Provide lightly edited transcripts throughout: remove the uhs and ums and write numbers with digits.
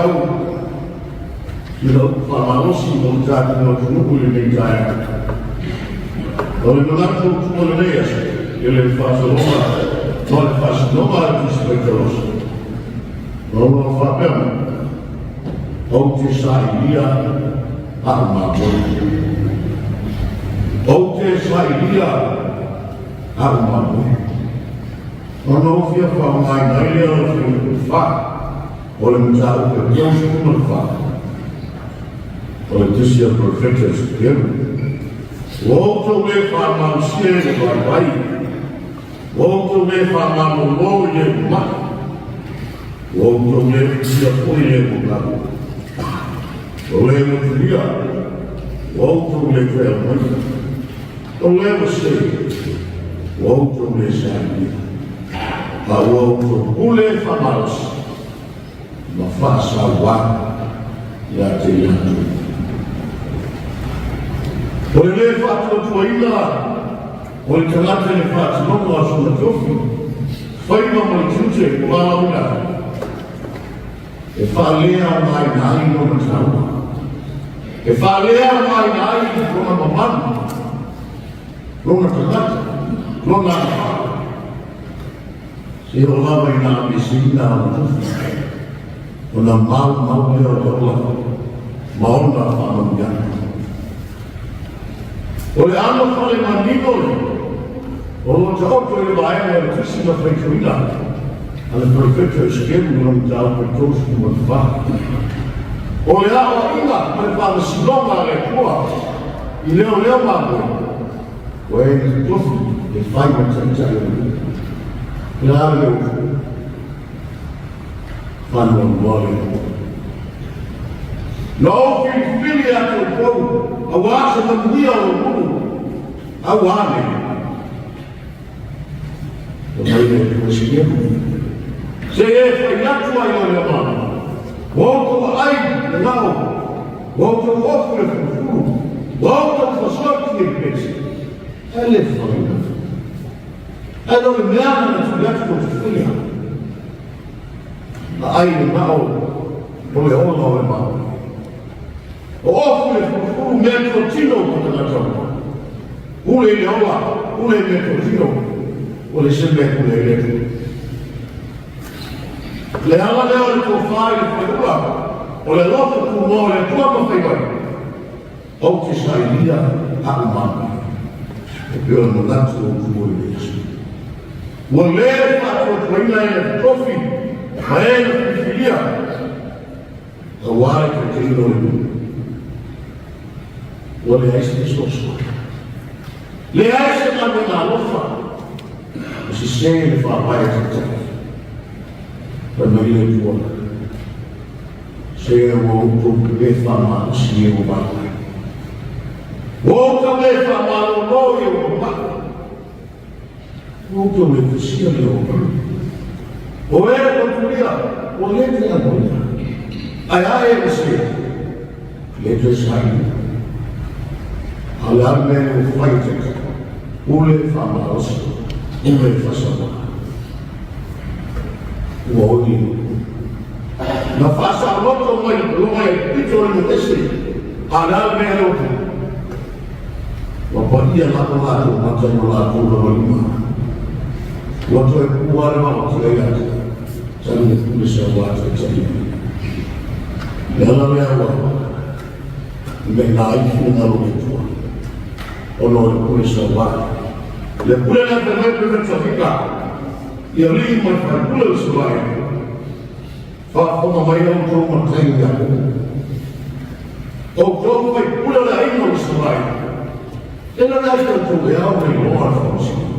au i lau faamalosi mo le tatou atunuu i lenei taeao. O le manatu o tua lenei aso i le faasologa ma le faasinoga a le Tusi Faitalosi. O lo o faapea mai, ou te sailia a'u mamoe. Ou te sailia a'u mamoe. Ona ou fia faaaogaina ai lea o le fuaiupu 4 o le mataupu e 34 o le Tusi a le Perofeta Esekielu. Ua outou le faamalosia i le vaivai, ua outou le faamalolo i le ma'i, ua outou le uia foi i le gagau. O le motulia, ua outou le toe aumaia. O le ua se, ua outou le sailia. A ua outou pule faamalosi ma faasauā ia te i latou. O le le faatuatuaina o le tagata i le faatinoga o sona tofi, faiva ma le tiute ua valaauina ai, e faaleaogaina ai lona taua, e faaleaogaina ai lona mamalu, lona tagata, lona agavaa, seia oo lava ina aveeseina ona tofi, ona maumau lea o le ola ma ona faamanuiaga. O le ano fale manino o lo o taoto i le vaega o le Tusi na faitauina a le Perofeta Esekielu i lona mataupu e 34. O le aoaiga ma le faamasinoga a le Atua i leoleo mamoe, ua e na tofi e fai ma taitai o le nuu. O le a le upu? Faanoanoa le Atua. Na ou filifili ia te outou auā se manuia o lou nuu, auā nei. Fai mai le Atua Esekielu, Se e fai atu ai o le mana, ua outou aai le gao, ua outou ofu le fulufulu, ua outou fasoa i le pese, ae le fafagaina. Ae le o le mea na tuli atu tou te faia. Aai le gao o le ola o le mana. O ofu le fulufulu mea totino o tagata uma. Pule i le ola, pule i mea totino, o le se mea pule i le Atua. Le ala lea o le tofa i le faleula, o le alofa tumau o le Atua ma fai mai, ou te sailia a'u mamoe. E pei o le manatu o tua i le aso. Ua le faatuatuaina e le tofi ma e na filifilia auā le taitaiina o le nuu. Ua leai se fesoasoani. Leai se galuega alofa. Ua sese le faavae a taitai. Fai mai le Atua, Se ua outou le faamalosi e ua vaivai. Ua outou le faamalolo i ua ma'i. Ua outou le fusia le ua ma'i. O e ua tulia, ua le te amoia. Ae a e ua se, le toe saili. A o le a le mea ua fai e taitai? Pule faamalosi, pule faasaua. Ua oi na faasaoloto mai luga i le pito o le Motese, a o le a le mea lea ua fai? Ua paia lava latou mata i o latou lava lima. Ua toe pua le maotia ia te talu le pule sauā taitai mai. Le ala lea ua mea ai finagalo o le Atua, ona o le pule sauā. Le pule lea fai mai pe tafika i alii ma le faipule o Isaraele, faafofoga mai outou matai o Iakopo, outou faipule o le aiga o Isaraele, e lana ai outou e ao ma iloa le faamasinoga.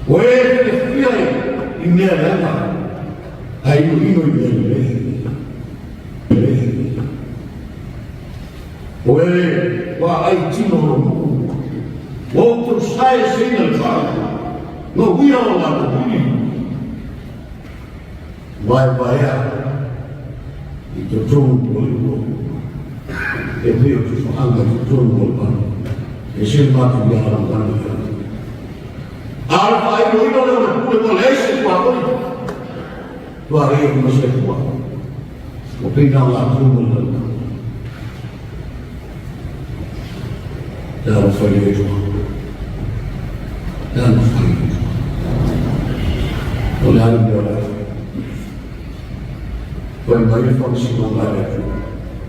Ua e filifia i mea leaga, ae inoino i mea lelei. O e vaai tino o lou nuu, ua outou saeseina le fale, na uia o latou uli, vaevaea i totonu o le ua, e pei o tufaaga i totonu o le vale, e se matou ia alagana i atu. A o le faailoilo lea o le pule ua leai se tuaoi, tuarei ma se Atua. Ua pei na o latou ma le lalolagi. Talofa i le Atua. Talofa i le Atua. O le a le mea o le a fai? Fai mai le faamasinoga a le Atua.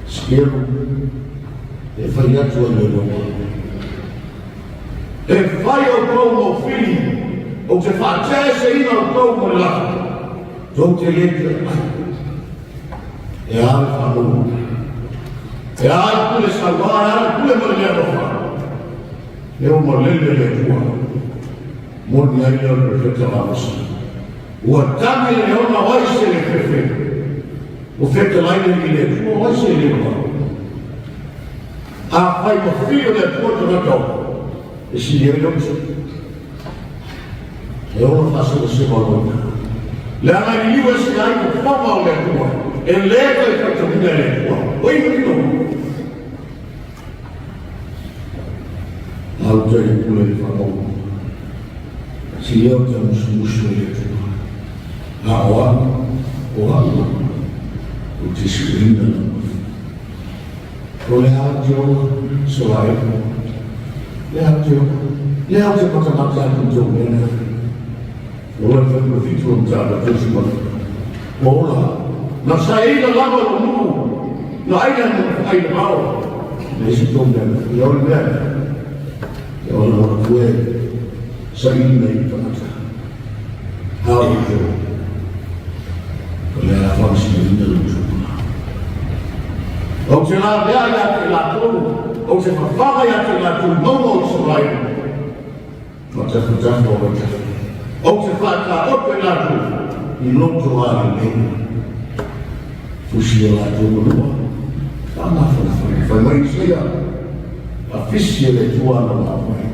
Sikelu e fai atu ai le loa. E fai outou maufili, ou te faateeseina outou ma le lafo. Tou te le toe ai. E a le faamauina? E a le pule sauā, e a le pule ma le mea alofa? E o malele le Atua. Moni ai lea o le perofeta o Amosa. Ua tagi le leona o ai se le fefe. Ua fetalai le i le Atua o ai se le mamalu. Afai ma fili o le Atua tagata o, e sili ai le uso. E ono faasemasema o lona. Leaga e liliu ese ai fofoga o le Atua, e le toe faitauina e le Atua. O i manino. Au te le pule le whakauru. Si leo te musumusu e le Atua. A o au, o au, o te suina na. O le a te ola, so ai. Le a te ola. Le a te matamata atu i tō mea nei. O le whenua whitu o tāna tausi mai. O ola, na saeina lava o nuu, na aina na aina mao. Le isi tō mea nei. I ole mea nei. E ola ola tue, saili nei tangata. Hao i te o. O le a whamasinoina le tupuna. Ou te lavea ia te latou, ou te fafaga ia te latou mauga o Isaraelu, ma tafatafa o vaitafe. Ou te faataoto i latou i loto a lelei. Fusi o latou manua, faamafanafana. Fai mai Isaia, a fisi e le Atua ana vaavaai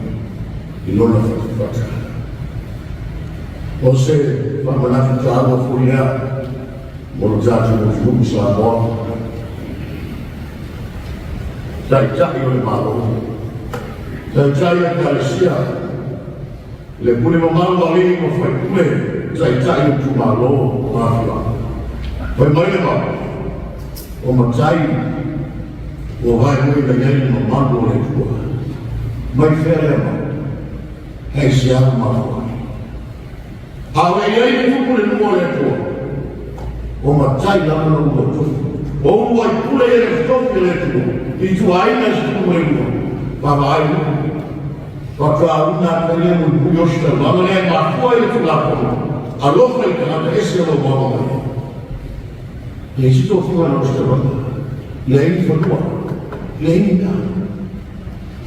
i lona fatafata. O se faamanatu taua foi lea mo lo tatou atunuu Samoa. Taitai o le Malo, taitai o Ekalesia, le pule mamalu a alii ma faipule, taitai o itumalo ma afioaga. Fai mai le mau, o matai ua vaemoe mai ai le mamalu o le Atua. Mai fea lea mau? Hei se au mafua ai. A ua i ai le tupu le nuu o le Atua, o matai lava na ua tofi. O ulu ai pule ia le tofi o le Atua, i tuaina i se tupu le lua, vaavaai nuu. Faatoa una atu ai lea mulimuli o se taulaga lea e mafua ai le Tulafono, alofa i le tagata ese o lou maoa mai. E isi tofiga na o se taulaga, leai ni fanua, leai ni mea.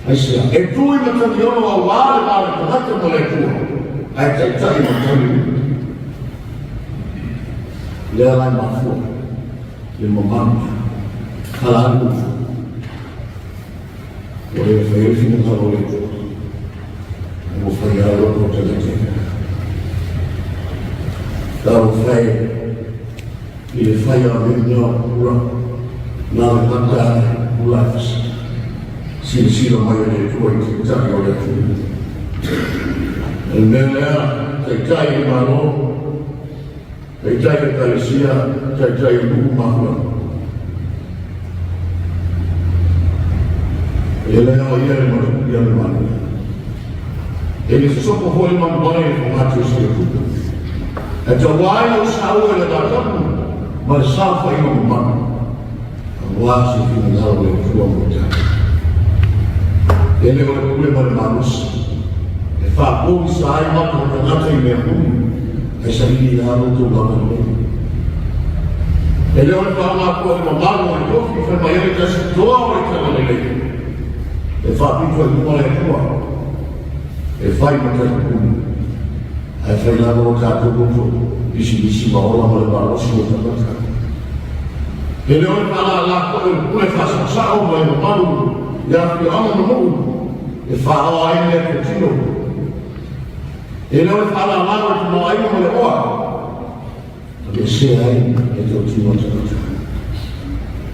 Aisea? E tu i Matagiono auā le va o le tagata ma le Atua, ae taitai ma tali lea la e mafua le mamalu kala alu ua le fai ai le finagalo o le Atua, ua fai a loto o tagata. Talofa e i le fai a le mea o pula, na le mata ae pula e fasi. Silasila mai a le Atua i taitai o le atunuu. O le mea lea, taitai i le Malo, taitai i Ekalesia, taitai i nuu ma afioaga. E le ao ia le matupu ia le Malo. E le sopo foi le manuvai e fogati o se tupu. E taua ai lou saua i le vatapu ma le saofaiga mamalu, aua se finagalo o le Atua mo i tatou. E le o le pule ma le malosi e faapogisa ai mata o tagata i mea moni, ae saili i lalo outou lava lelei. E le o le faaaoga le mamalu o le tofi fai mai ai le tasi toa o le talalelei e faapito ai luma le Atua e fai ma taipuni. Ae fai lava o tatou loto, pisinisi ma ola ma le malosi o tagata. E le o le faalala foi o le pule faasaosao ma le mamalu i afioaga ma nuu e faaoa ai mea totino. E le o le faalala o le tamaoaiga ma le oa aveesea ai le totino o tagata.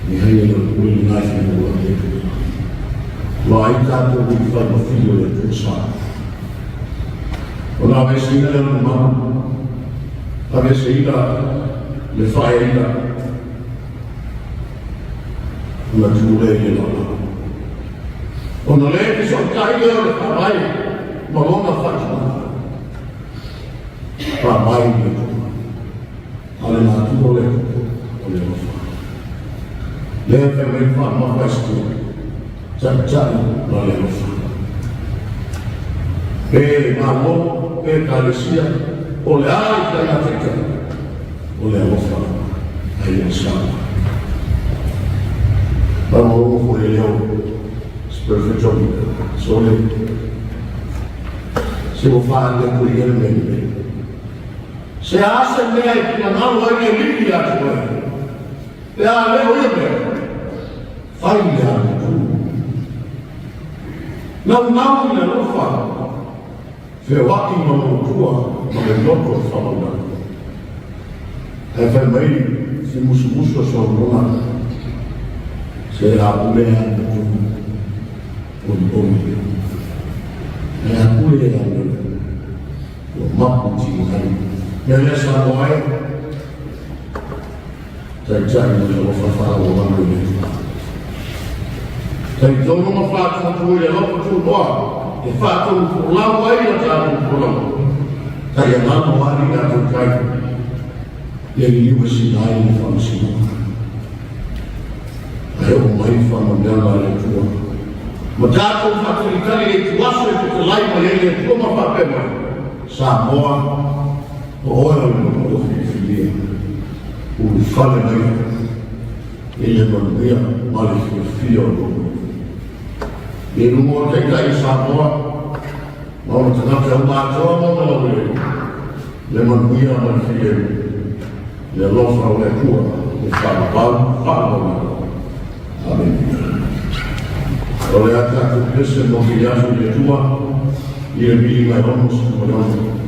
Leai, e le o le pule lena e fai ai le Atua. Ua ai tatou i fai ma fili o le Atua sa. Ona aveeseina lea o le mamalu, aveeseina le faaeaina. Ona tuu lea i le laolao. Ona le fesootai lea o le Faavae ma lona faitinoga. Faavae i le Atua. A o le natura o le Atua, o le alofa. Lea e fai mai le faamamafa a Esiteri, Taitai ma le alofa. Pe Malo, pe Ekalesia, o le a le ituaiga taitai, o le alofa lava, ae le o le saoa. Faalogologo foi i le leo spiritual sole se ua faaali atu e ia le mea lelei. Se a se mea e finagalo ai le Alii ia te oe, pe a le o ia mea, fai le amiotonu. Naunau i le alofa, feoai ma lou Atua ma le loto faamaualalo. Ae fai mai si musumusu a Solomona, Se a pule e amiotonu, olioli lea. Ae a pule e amiotonu, ua mapu tino ai. Mea lea Samoa e, taitai ma le alofa faaauaualo i le Atua. Talitonu ma faatuatua i le alofa tunoa e faatonufolau ai la tatou folauga. Taialalo ali tatou tai ia liliu e sina ai le faamasinoga. Ae oo mai le faamanuiaga a le Atua. Ma tatou faatalitali i le ituaso e fetalai mai ai le Atua ma faapea mai, Samoa, o oe o le nuu ua filifilia, ulufale mai i le manuia ma le fiafia o lou nuu. I luga o Taitai o Samoa, ma ona tagata uma atoa ma ona laueleele, le manuia ma le filemu, le alofa o le Atua e faalavau faalavauina. Amene. O le a tatou pese mo fili aso i le Atua, i le miliga e 66.